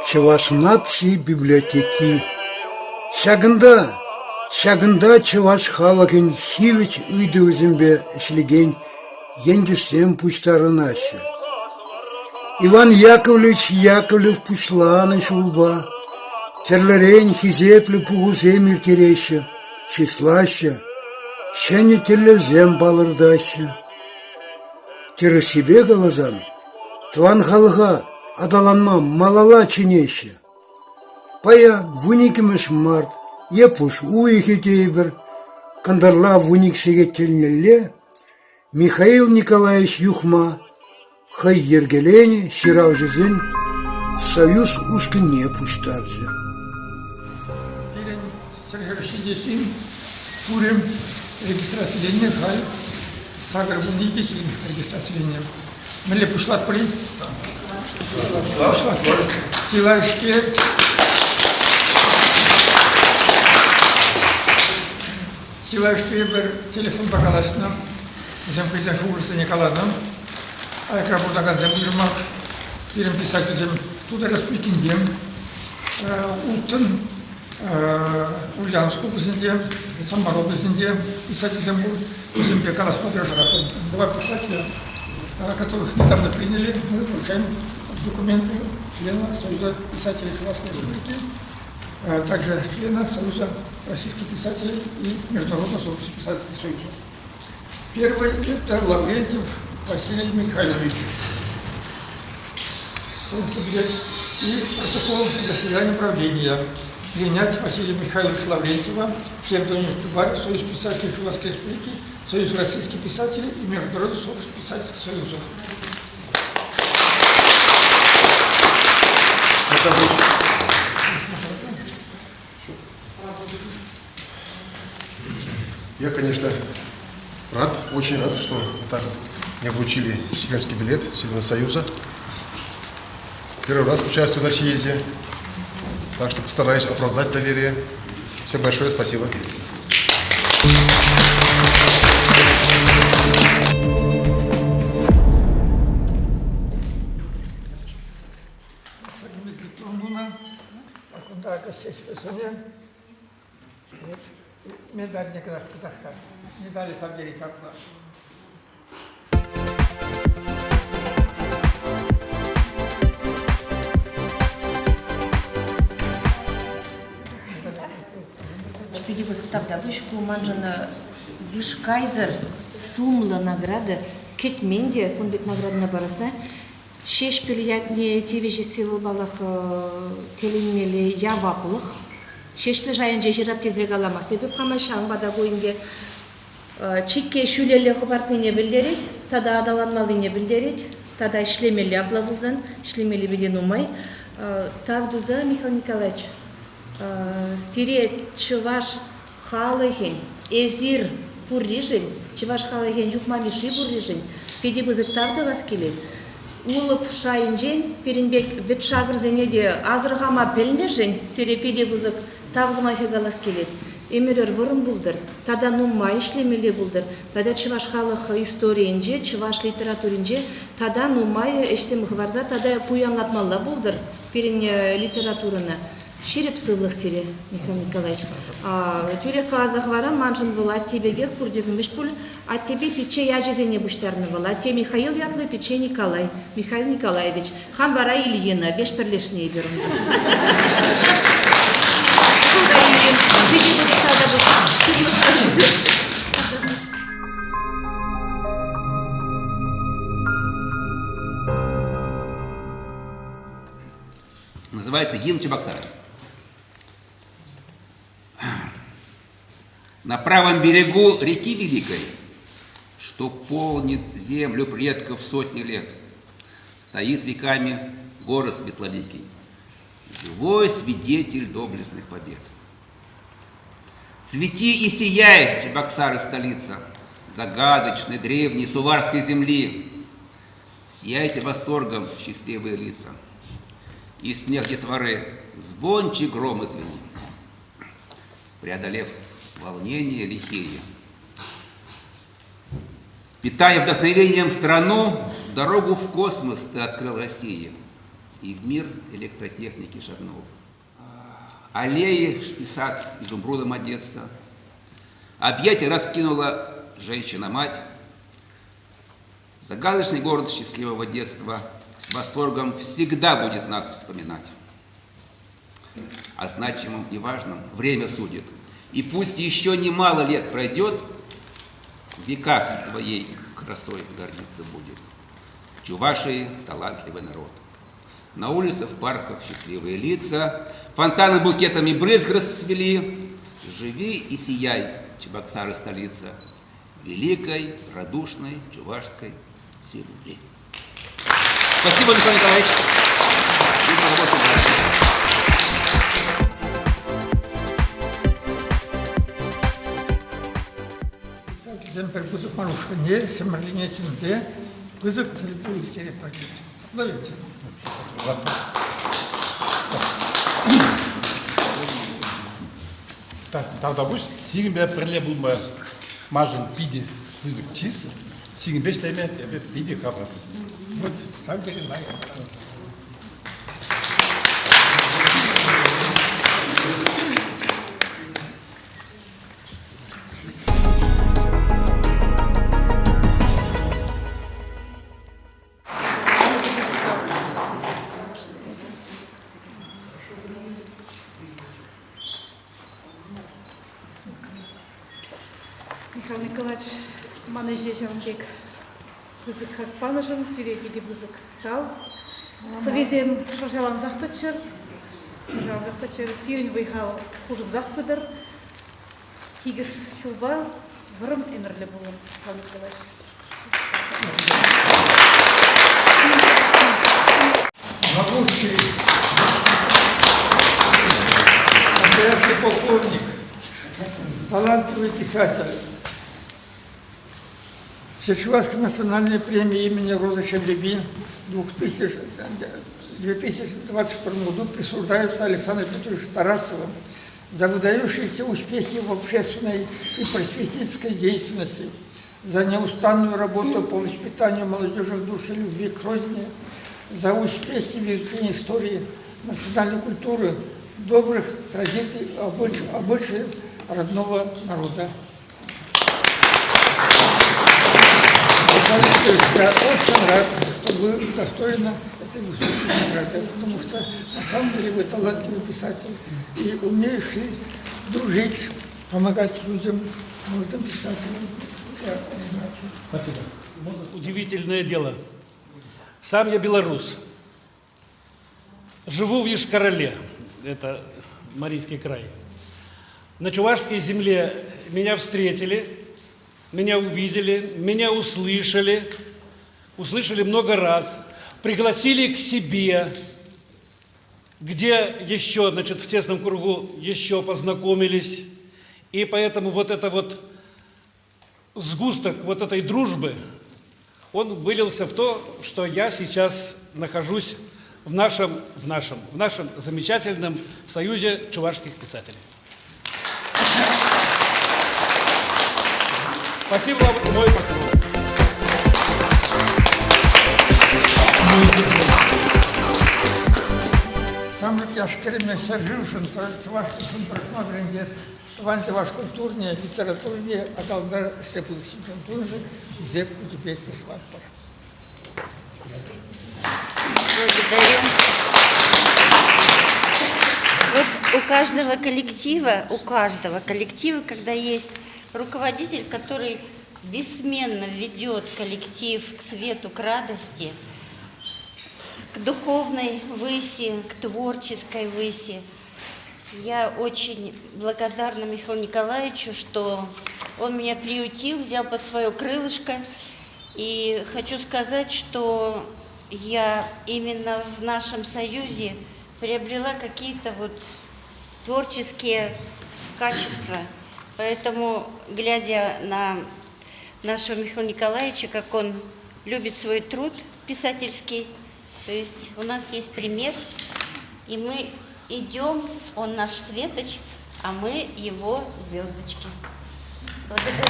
Чӑваш наци библиотеки. Ҫакӑнта, ҫакӑнта чӑваш халӑхӗн ҫивӗч ыйтӑвӗсемпе ӗҫлекен ентешсем пуҫтарӑнаҫҫӗ. Иван Яковлевич Яковлев пуҫланӑ ҫулпа тӗрлӗрен хисеплӗ пухусем ирттереҫҫӗ, чыслаҫҫӗ, ҫӗнӗ тӗллевсем палӑртаҫҫӗ. Тӗрӗссипе каласан, тӑван халӑха аталанма малалла чӗнеҫҫӗ. Паян вуниккӗмӗш март е пуш уйӑхӗ тейӗпӗр, кӑнтӑрла вуник сехет тӗлнелле Михаил Николаевич Юхма хӑй йӗркеленӗ ҫыравҫӑсен союз ушкӑнне пуҫтарчӗ. Пирӗн чӗлхе ҫитесси пурӗ регистрациленнӗ халь 82 ҫын регистрациленнӗ. Мӗнле пуҫлатпӑр-и? Пуҫлатпӑр. Чылайӑшне Чылайӑшне пӗр телефонпа калаҫнӑ. Вӗсем хӑйсен шухӑшӗсене каланӑ. Аякра пурӑнакансем уйрӑмах пирӗн писательсем Тутар Республикинче, улттӑн Ульяновск облаҫӗнче, Самар облаҫӗнче писательсем пур. Вӗсемпе калаҫма тӑрӑшатпӑр. Два писателя, которых недавно приняли, мы вручаем документы члена Союза писателей Чувашской Республики, также члена Союза российских писателей и Международного сообщества писателей Союза. Первый – это Лаврентьев Василий Михайлович. Членский билет и протокол заседания правления. Принять Василия Михайловича Лаврентьева, псевдоним Чубарь, Союз писателей Чувашской Республики, Союз российских писателей и Международный союз писательских союзов. Я, конечно, рад, очень рад, что вот так вот мне вручили членский билет члена Союза. Первый раз участвую на съезде, так что постараюсь оправдать доверие. Всем большое спасибо. Медальне кӑтарт-ха. Медале ҫав тери чаплӑ. Питӗ пысӑк тавтапуҫ. Ку маншӑн вышкайсӑр сумлӑ награда. Кӗтмен те кун пек наградӑна парасса. Ҫеҫпӗл ятне тивӗҫесси вӑл, паллах, тӗлӗнмелле яваплӑх. Ҫеҫпӗл шайӗнче ҫырап тесе каламастӑп эп хама, ҫавӑнпа та ку ӗнтӗ чикке ҫӳлелле хӑпартнине пӗлтерет тата аталанмаллине пӗлтерет, тата ӗҫлемелле апла пулсан, ӗҫлемелли питӗ нумай. Тав туса, Михаил Николаевич, сире чӑваш халӑхӗн, эсир пурришӗн, чӑваш халӑхӗн Юхма Мишши пурришӗн питӗ пысӑк тав тӑвас килет. Улӑп шайӗнчен пирӗн пек вӗт-шакӑрсене те асӑрхама пӗлнӗшӗн сире питӗ пысӑк тав сӑмахӗ калас килет. Ӗмӗрӗр вӑрӑм пултӑр, тата нумай ӗҫлемелле пултӑр, тата чӑваш халӑх историйӗнче, чӑваш литературинче тата нумай ӗҫсем хӑварса тата пуянлатмалла пултӑр пирӗн литературӑна. Ҫирӗп сывлӑх сире, Михаил Николаевич. Тӳрех каласа хӑварам, маншӑн вӑл атте пекех пурте пӗлмест пуль. Аттепе пичче ячӗсене пуҫтарнӑ вӑл. Атте Михаил ятлӑ, пичче Николай, Михаил Николаевич. Хам вара Ильина, веҫ пӗрлешнӗ эпир унта. Питӗ пысӑк тата сывлӑх Называется «Гимн Чебоксар». На правом берегу реки Великой, что полнит землю предков сотни лет, стоит веками город Светлоликий, живой свидетель доблестных побед. Цвети и сияй, Чебоксары, столица, загадочной древней суварской земли. Сияйте восторгом счастливые лица. И смех детворы звонче грома звени. Преодолев волнение лихие, питая вдохновением страну, дорогу в космос ты открыл России и в мир электротехники шагнул. Аллеи шписат изумрудом одеться. Объятия раскинула женщина-мать. Загадочный город счастливого детства с восторгом всегда будет нас вспоминать. О значимом и важном время судит. И пусть еще немало лет пройдет, в веках твоей красой гордиться будет. Чувашии талантливый народ. На улицах, в парках счастливые лица, фонтаны букетами брызг расцвели. Живи и сияй, Чебоксары столица, великой, радушной чувашской земли. Спасибо, Михаил Николаевич. Писательсем пӗр пысӑк мар ушкӑнне Ҫӗмӗрлене чӗнсе пысӑк тӗлпулу ирттеретпӗр тет. Ҫапла ведь? Тавтапуҫ сирӗнпе пӗрле пулма маншӑн питӗ пысӑк чыс. Сирӗнпе ӗҫлеме эпӗ питӗ хавас. Вот, сам тери лайӑх. Михаил Николаевич, ман ӗҫе ҫавӑн пек пысӑк хак панӑшӑн сире питӗ пысӑк тав. Сӑвисем шӑрҫалансах тӑччӑр, шӑрҫалансах тӑччӑр, сирӗн вӑй-хал хушӑнсах пытӑр. Тикӗс ҫулпа вӑрӑм ӗмӗрлӗ пулӑр, Михаил Николаевич. Могучий настоящий полковник, талантливый писатель. Чувашской национальной премии имени Розы Шевлеби в 2022 году присуждается Александру Петровичу Тарасову за выдающиеся успехи в общественной и просветительской деятельности, за неустанную работу по воспитанию молодежи в духе любви к родине, за успехи в изучении истории, национальной культуры, добрых традиций, обычаев родного народа. Александр Петрович, я очень рад, что вы достойны этой высокой награды, потому что на самом деле вы талантливый писатель и умеющий дружить, помогать людям, молодым писателям. Я очень рад. Спасибо. Удивительное дело. Сам я белорус. Живу в Йошкар-Оле, это Марийский край. На Чувашской земле меня встретили, меня увидели, меня услышали, услышали много раз, пригласили к себе, где еще, значит, в тесном кругу еще познакомились. И поэтому вот это вот сгусток вот этой дружбы, он вылился в то, что я сейчас нахожусь в нашем, в нашем, в нашем замечательном союзе чувашских писателей. Спасибо вам, мой поклон. Ҫамрӑк яш-кӗрӗме ҫӗршывшӑн, чӑвашлӑхшӑн тӑрӑшма вӗрентес, тӑван чӑваш культурине, литературине аталантарас ӗҫре пысӑк ҫынсем тунӑшӑн хисеп хучӗпе чыслатпӑр. Благодарю. Вот у каждого коллектива, у каждого коллектива, когда есть руководитель, который бессменно ведет коллектив к свету, к радости, к духовной выси, к творческой выси. Я очень благодарна Михаилу Николаевичу, что он меня приютил, взял под свое крылышко. И хочу сказать, что я именно в нашем союзе приобрела какие-то вот творческие качества. Поэтому, глядя на нашего Михаила Николаевича, как он любит свой труд писательский, то есть у нас есть пример, и мы идем, он наш светоч, а мы его звездочки. Благодарю.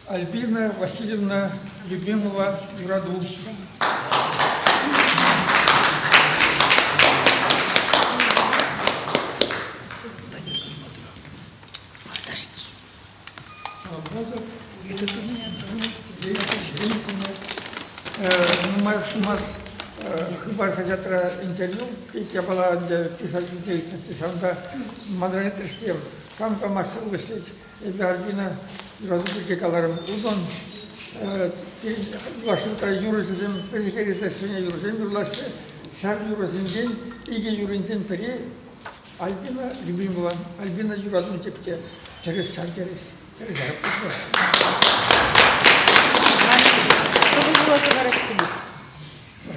Альбина Васильевна Любимова Юраду. Подожди. Нумай пулмасть Хыпар хаҫатра интервью пит япала ӗнтӗ писательсене ыйтнӑччӗ. Ҫавӑнта манран ыйтрӗҫ кам кама ӗҫлет. Эпӗ Альбина юрату пирки каларӑм. Унӑн юлашки вӑхӑтра юрӑҫӑсем вӗҫӗ-хӗррисӗр ҫӗнӗ юрӑсем юрлаҫҫӗ. Ҫав юрӑсенчен икӗ юрринчен пӗри Альбина Любимова. Альбина юрату тӗпте тӗрӗс ҫав тӗрӗс. Тӗрӗс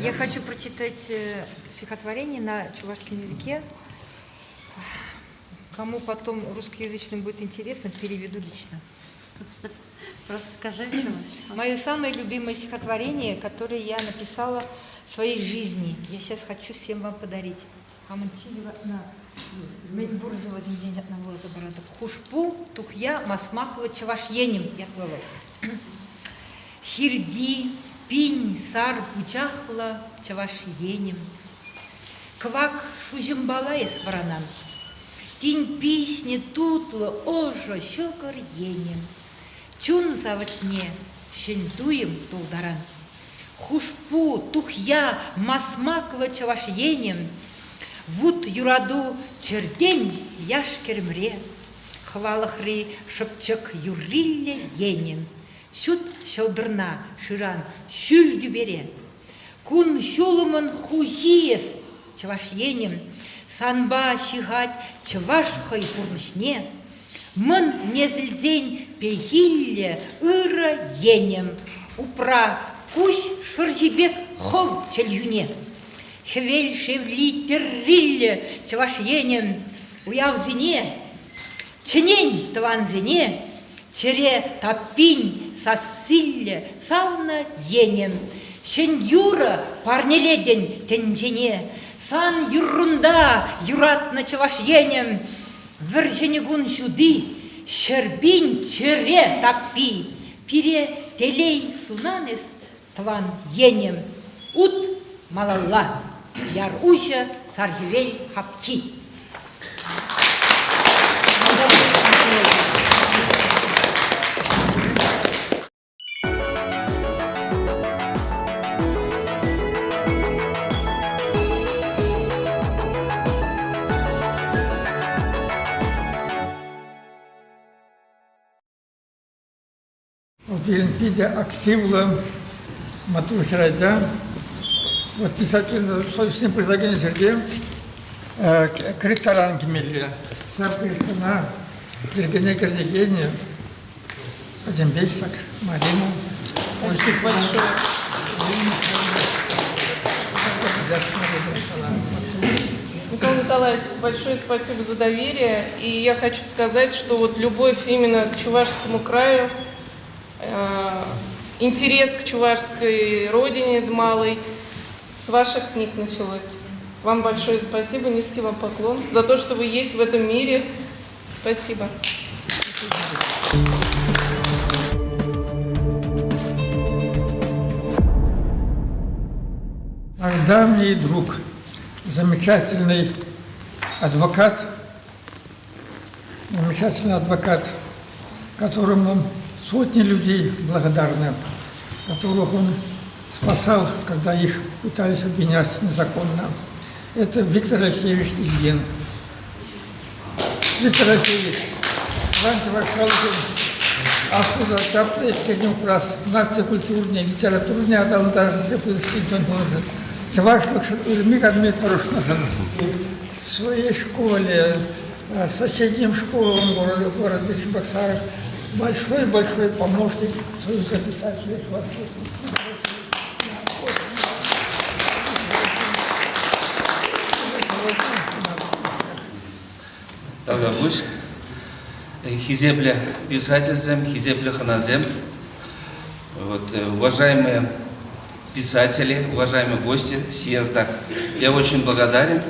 Я хочу прочитать стихотворение на чувашском языке. Кому потом русскоязычным будет интересно, переведу лично. Просто скажи, о чем. Мое самое любимое стихотворение, которое я написала в своей жизни. Я сейчас хочу всем вам подарить. Хушпу тухья масмаклӑ Чӑваш Енӗм ятлӑ вӑл. Хирти пин сар пучахлӑ Чӑваш Енӗм. Кӑвак шуҫӑмпала эс вӑранан. Тин пиҫнӗ тутлӑ ӑшӑ ҫӑкӑр енӗм. Чун савӑтне ҫӗн туйӑм тултаран. Хушпу, тухья, масмаклӑ Чӑваш Енӗм, Вут юрату чӗртен яш-кӗрӗмре, Хӑвалӑхри шӑпчӑк юрриллӗ енӗм, Ҫут ҫӑлтӑрна шыран ҫӳл тӳпере. Кун-ҫулӑмӑн хуҫи эс, Чӑваш Енӗм, Санпа ҫыхать чӑваш хӑй пурнӑҫне. Мӑн несӗлсен пехиллӗ ырӑ енӗм, Упра куҫ шӑрҫи пек хӑв чӗлхӳне. Хӗвел шевли тӗрриллӗ Чӑваш Енӗм, Уявсене чӗнен тӑвансене, Чӗре таппин сассиллӗ савнӑ енӗм. Ҫӗн юрӑ парнелетӗн тӗнчене, Сан юррунта юратнӑ Чӑваш Енӗм. Вӗр-ҫӗнӗ кун ҫути, 100 000 чӗре таппи. Пире телей сунан эс, тӑван енӗм. Ут малалла, яр уҫӑ сар хӗвел хапхи. Вӑл пирӗн питӗ активлӑ, маттур хӗрача. Вот писатель союзне пырса кӗнӗ ҫӗрте крыльцаран кӗмелле. Ҫав крыльцана йӗркене кӗртекенӗ Пӗтӗмпех ҫак Марина. Спасибо большое. Николай Николаевич, большое спасибо за доверие. И я хочу сказать, что вот любовь именно к Чувашскому краю, интерес к чувашской родине малой с ваших книг началось. Вам большое спасибо, низкий вам поклон за то, что вы есть в этом мире. Спасибо. Наш давний друг, замечательный адвокат, замечательный адвокат, которому сотни людей благодарны, которых он спасал, когда их пытались обвинять незаконно. Это Виктор Алексеевич Ильин. Виктор Алексеевич, тӑван чӑваш халӑхӗн аслӑ та чаплӑ еткерне упрас, наци культурине, литературине аталантарас тесе пысӑк ҫитӗнӳ тунӑшӑн, чӑвашлӑхшӑн ырми-канми тӑрӑшнӑшӑн в своей школе, соседним школам города Чебоксарах большой-большой помощник Союза писателей Чувашской Тавтапуҫ. Хисеплӗ писательсем, хисеплӗ хӑнасем, вот, уважаемые писатели, уважаемые гости съезда, я очень благодарен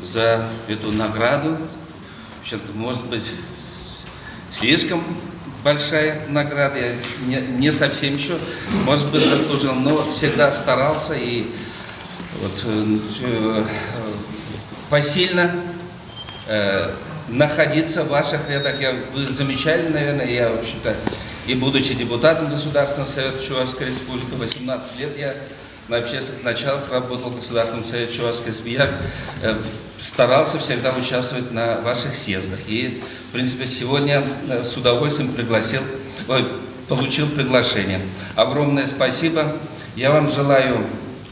за эту награду. В общем-то, может быть, слишком большая награда, я не совсем еще, может быть, заслужил, но всегда старался и вот, посильно находиться в ваших рядах. Я, вы замечали, наверное, я, в общем-то, и будучи депутатом Государственного совета Чувашской Республики, 18 лет я на общественных началах работал в Государственном совете Чувашской Республики. Я старался всегда участвовать на ваших съездах. И, в принципе, сегодня с удовольствием пригласил, ой, получил приглашение. Огромное спасибо. Я вам желаю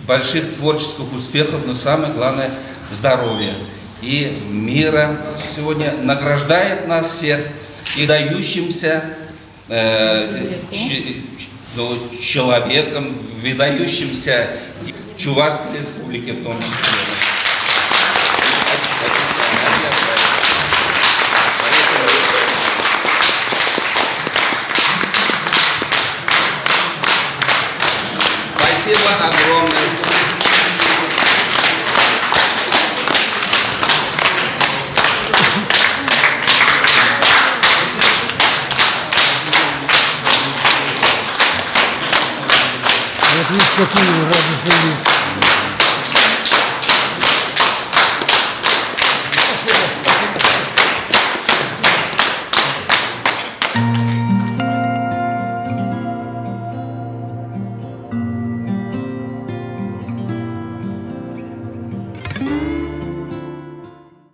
больших творческих успехов, но самое главное – здоровья и мира. Сегодня награждает нас всех и дающимся ну, человеком, выдающимся Чувашской Республике в том числе. Спасибо огромное. Вот видишь, какие радостные лица.